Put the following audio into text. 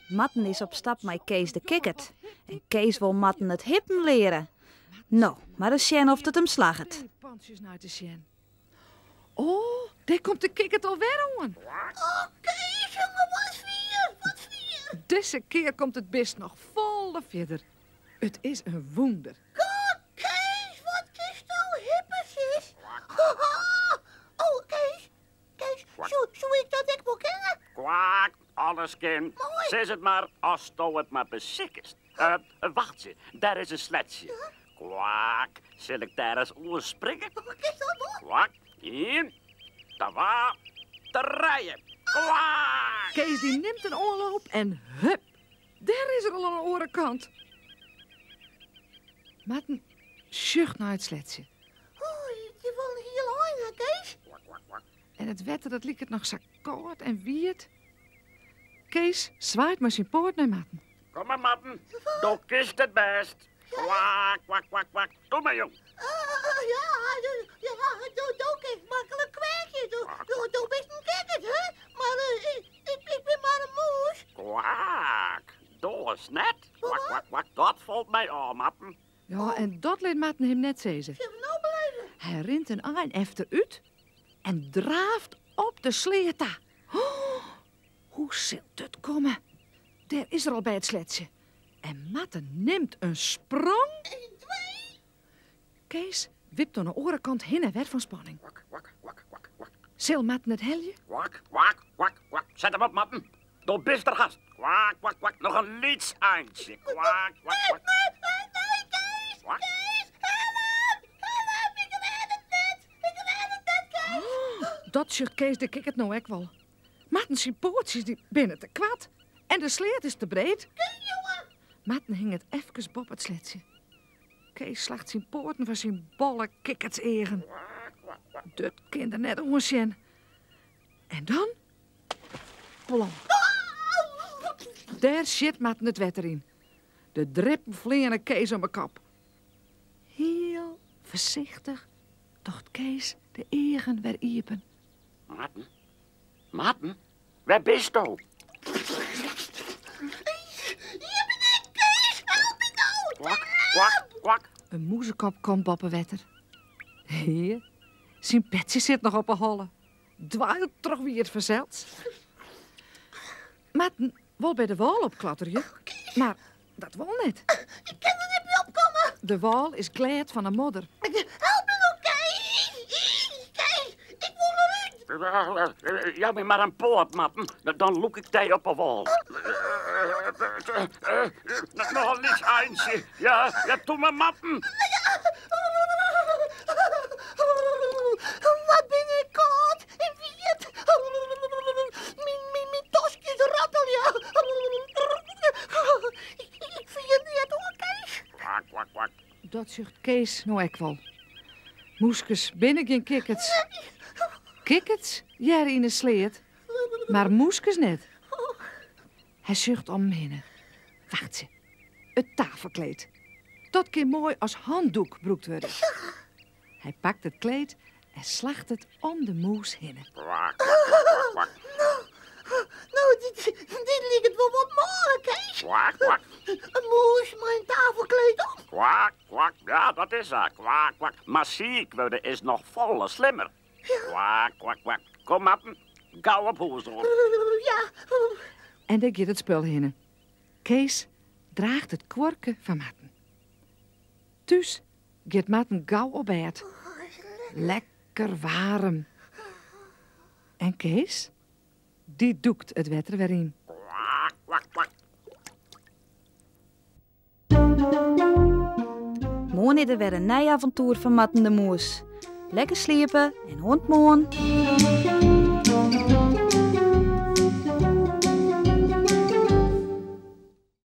Marten is op stap mei Kees de Kikkert. En Kees wol Marten it hippen leare. No, mar ris sjen oft it him slagget. Pantsjes nei te sjen. Oh, dêr komt de kikkert alwer oan. Oh, Kees, jonge, wat fier, wat fier. Dizze kear komt it bist noch folle fierder. It is in wûnder. God, Kees, wat kinsto hippe, sis. Oh, Kees, Kees, soe, soe ik dat ek wol kinne? Kwak, alles kin. Moai. Sis it mar, asto it mar besikest. Uh, wachtsje, dêr is in sletsje. Kwak, sil ik dêr ris oer springe? Kinst dat wol? Kwak, ien, twa, trije. Kwak! Kees dy nimt in oanloop en hup, dêr is er al oan de oare kant. Marten sjocht nei it sletsje. Oh, it is wol in hiel ein, hè, Kees? En it wetter dat liket noch sa kâld en wiet. Kees swaait mei syn poat nei Marten. Kom mar, Marten. Do kinst it bêst. Kwak, kwak, kwak, kwak. Doe mar, jong. Uh, ja, ja, do, do kinst maklik kwekje. Do, do, do bist in kikkert, hè? Mar uh, ik, ik, ik bin mar in mûs. Kwak. Dochs net. Kwak, kwak, kwak. Dat falt my ôf, Marten. Ja, en dat lit Marten him net sizze. Sille we no beleve? Hy rint in ein efterút en draaft op de sleat ta. Oh, hoe sil dit komme? Dêr is er al by it sletsje. En Marten nimt in sprong. Eén, twee. Kees wipt oan de oare kant hinne en wer fan spanning. Kwak, kwak, kwak, kwak, kwak. Sil Marten it helje? Kwak, kwak, kwak, kwak. Set him op, Marten. Do bist der hast. Kwak, kwak, kwak. Noch in lyts eintsje. Kwak, kwak, kwak. Nee, nee, nee, Kees! Kwak. Kees, help! Help, ik red it net! Ik red it net, Kees! Dat sjocht Kees de Kikkert no ek wol. Marten syn poatsjes dy binne te koart en de sleat is te breed. Marten hinget efkes boppe it sletsje. Kees slacht syn poaten foar syn bolle kikkertseagen. Dat kin er net oansjen. En dan... Plom. Dêr sjit Marten it wetter yn. De drippen fleane Kees om 'e kop. Hiel foarsichtich docht Kees de eagen wer iepen. Marten? Marten? Wêr bisto? Hjir bin ik, Kees! Help my no! Kwak, kwak, kwak. In mûzekop komt boppe wetter. Hear, syn petsje sit noch op 'e holle. Dwyld troch wiet fansels. Marten wol by de wâl opklatterje, mar dat wol net. Ik kin der net by opkomme. De wâl is glêd fan 'e modder. Help my no, Kees! Kees, ik wol derút. Jou my mar in poat, Marten. Dan lûk ik dy op 'e wâl. Noch in lyts eintsje. Ja, ja, toe mar, Marten. Wat bin ik kâld en wiet. Myn toskjes rattelje. Ik fiel neat oan, Kees. Kwak, kwak, kwak. Dat sjocht Kees no ek wol. Mûskes binne gjin kikkerts. Kikkerts hearre yn 'e sleat, mar mûskes net. Hy sjocht om him hinne. Wachtsje, it tafelkleed. Dat kin moai as handoek brûkt wurde. Hy pakt it kleed en slacht it om de mûs hinne. Kwak, kwak, kwak, kwak, kwak. No, no, dit, dit liket wol wat mâl, Kees. Kwak, kwak. In mûs mei in tafelkleed om. Kwak, kwak. Ja, dat is sa. Kwak, kwak. Mar siik wurde is noch folle slimmer. Kwak, kwak, kwak. Kom, Marten. Gau op hûs oan. Ja. En dêr giet it spul hinne. Kees draacht it kuorke foar Marten. Thús giet Marten gau op bêd. Lekker waarm. En Kees? Dy dûkt it wetter wer yn. Kwak, kwak, kwak. Moarn is der wer in nij aventoer fan Marten de Mûs. Lekker sliepe en oant moarn!